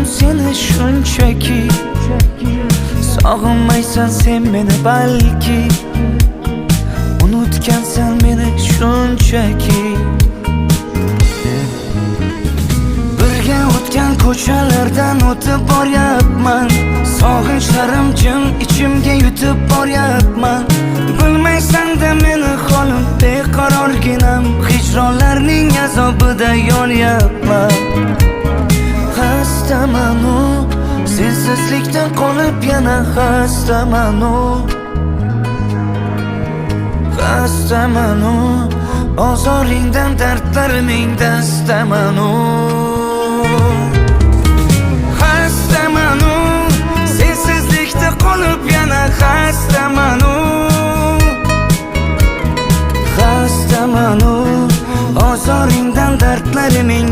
seni shunchaki. Sog'inmaysan sen meni balki, unutgansan meni shunchaki. Birga o'tgan ko'chalardan o'tib boryapman, sog'inchlarim jim ichimga yutib boryapman. Bilmaysan-da meni holim beqarorginam, hijronlarning azobida yonyapman. Xastaman-u, sensizlikdan qolib yana xastaman-u. Xastaman-u, ozoringdan dardlariming dastaman-u.